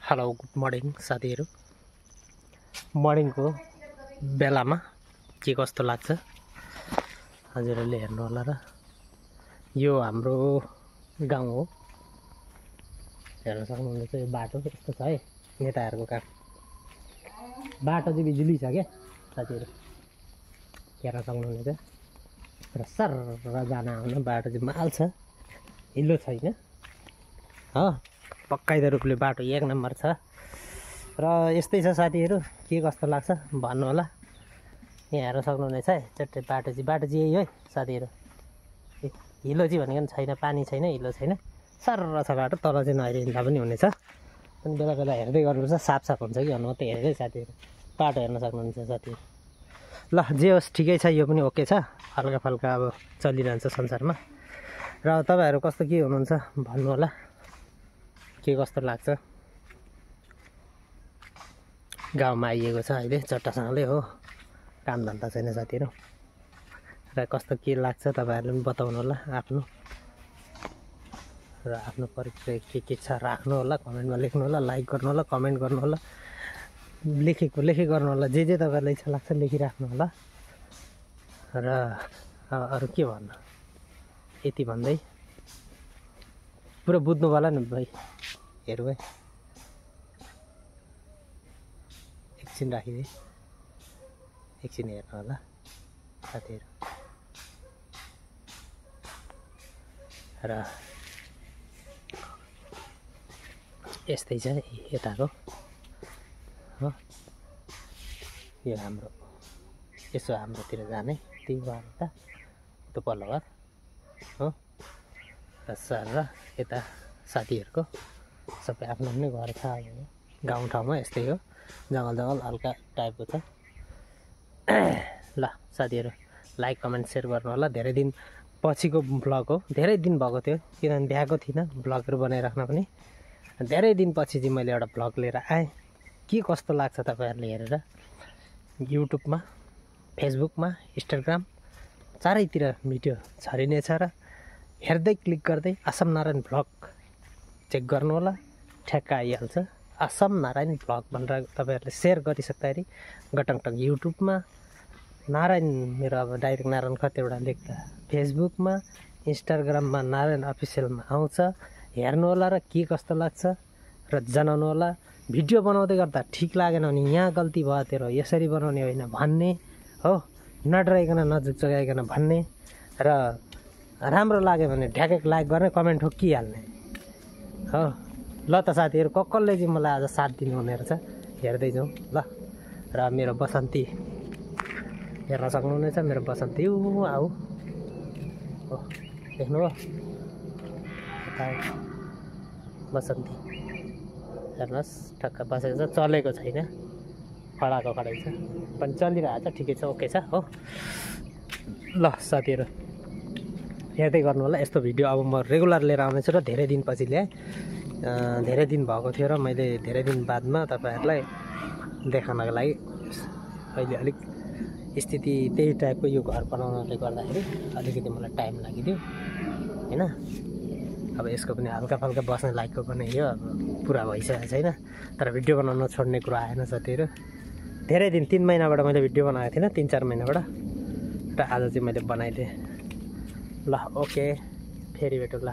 Hello good morning साथीहरु। मर्निङको बेलामा के कस्तो लाग्छ हजुरहरूले हेर्नु होला र यो हाम्रो गाउँ हो। हेर्न सक्नुहुन्छ यो बाटो यस्तो छ है नेताहरूको काम। बाटो चाहिँ बिजुली छ क्या साथीहरु, हेर्न सक्नुहुन्छ र सर जान आउन बाटो चाहिँ माल छ, हिलो छैन हो। पक्काइदो रूपले बाटो एक नम्बर छ र यस्तै छ साथीहरु। के कस्तो लाग्छ भन्नु होला। यहाँ हेर्न सक्नुहुनेछ है चट्टै बाटो चाहिँ यही है साथीहरु। हिलो चाहिँ भनेको छैन, पानी छैन, हिलो छैन, सर्र छ बाटो। तल चाहिँ नहेरिँदा पनि हुनेछ, अनि बेला बेला हेर्दै गर्नुपर्छ साफ हुन्छ कि भन्नु मात्रै हेरेकै साथीहरु। बाटो हेर्न सक्नुहुन्छ साथीहरु। ल जे होस् ठिकै छ, यो पनि ओके छ, हल्का फल्का अब चलिरहन्छ संसारमा। र तपाईहरु कस्तो के हुनुहुन्छ भन्नु होला, के कस्तो लाग्छ। गाउँमा आइएको छ अहिले चट्टासँगले हो, काम धन्दा छैन साथीहरु। र कस्तो के लाग्छ तपाईहरुले पनि बताउनु होला आफ्नो, र आफ्नो परिचय के छ राख्नु होला, कमेन्टमा लेख्नु होला, लाइक गर्नु होला, कमेन्ट गर्नु होला, लेखे गर्नु होला, जे तपाईहरुलाई इच्छा लाग्छ लेखिराख्नु होला। र अरु के भन्नु, यति भन्दै पुरा बुझ्नु होला नि भाइ। हेरौ है, एकछिन राखिदे, एकछिन हेर्नु होला साथीहरु। र यस्तै छ यताको हो। यो हाम्रो यसो हाम्रोतिर जाने त्यही घर त त्यो पल्लो घर हो। र सर र यता साथीहरुको सबै आफ्नो आफ्नै घर छ। गाउँठाउँमा यस्तै हो, जङ्गल हल्का टाइपको छ। ल साथीहरु लाइक कमेन्ट सेयर गर्नु होला। धेरै दिन पछिको ब्लग हो, धेरै दिन भएको थियो किनभने भ्याएको थिइनँ ब्लगहरु बनाइराख्न पनि। धेरै दिन पछि चाहिँ मैले एउटा ब्लग लिएर आएँ। के कस्तो लाग्छ तपाईहरुले हेरेर। युट्युबमा, फेसबुकमा, इन्स्टाग्राम चारैतिर भिडियो छरिनेछ र हेर्दै क्लिक गर्दै असम नारायण ब्लग चेक गर्नु होला, ठ्याक्क आइहाल्छ। असम नारायण ब्लग भनेर तपाईहरुले शेयर गरिसक्दाखेरि गटङटङ युट्युबमा, नारायण मेरो अब डाइरेक्ट नारायण खतेवडा लेख्दा फेसबुकमा, इन्स्टाग्राममा नारायण अफिसियलमा आउँछ। हेर्नु होला र के कस्तो लाग्छ र जनाउनु होला। भिडियो बनाउँदै गर्दा ठिक लागेन भने यहाँ गल्ती भयो तेरो, यसरी बनाउने होइन भन्ने हो। नडराइकन नझुकझुकाइकन भन्ने, र राम्रो लाग्यो भने ढ्याकै लाइक गर्ने, कमेन्ट ठोकिहाल्ने हो। ल त साथीहरु, कसले चाहिँ मलाई आज साथ दिनुहुने रहेछ हेर्दै जाउँ ल। र मेरो बसन्ती हेर्न सक्नुहुनेछ, मेरो बसन्ती आऊ हो, देख्नुभयो बसन्ती। हेर्नुहोस् ठक्क बसेको छ, चलेको छैन, खडाको खडै छ, पनि चलिरहेको छ, ठिकै छ, ओके छ हो। ल साथीहरु हेर्दै गर्नु होला। यस्तो भिडियो अब म रेगुलर लिएर आउनेछु र धेरै दिन पछि ल्याएँ। धेरै दिन भएको थियो र मैले धेरै दिन बादमा तपाईहरुलाई देखाउनको लागि। अहिले अलिक स्थिति त्यही टाइपको यो घर बनाउनले गर्दाखेरि अलिकति मलाई टाइम लागिदियो हैन। अब यसको पनि हल्का फल्का बस्ने लायकको बनाइयो, अब पुरा भइसकेको छैन। तर भिडियो बनाउन छोड्ने कुरा आएन साथीहरु। धेरै दिन 3 महिनाबाट मैले भिडियो बनाएको थिइनँ, 3-4 महिनाबाट, र आज चाहिँ मैले बनाइदिएँ। ल ओके, फेरि भेटौँ ल।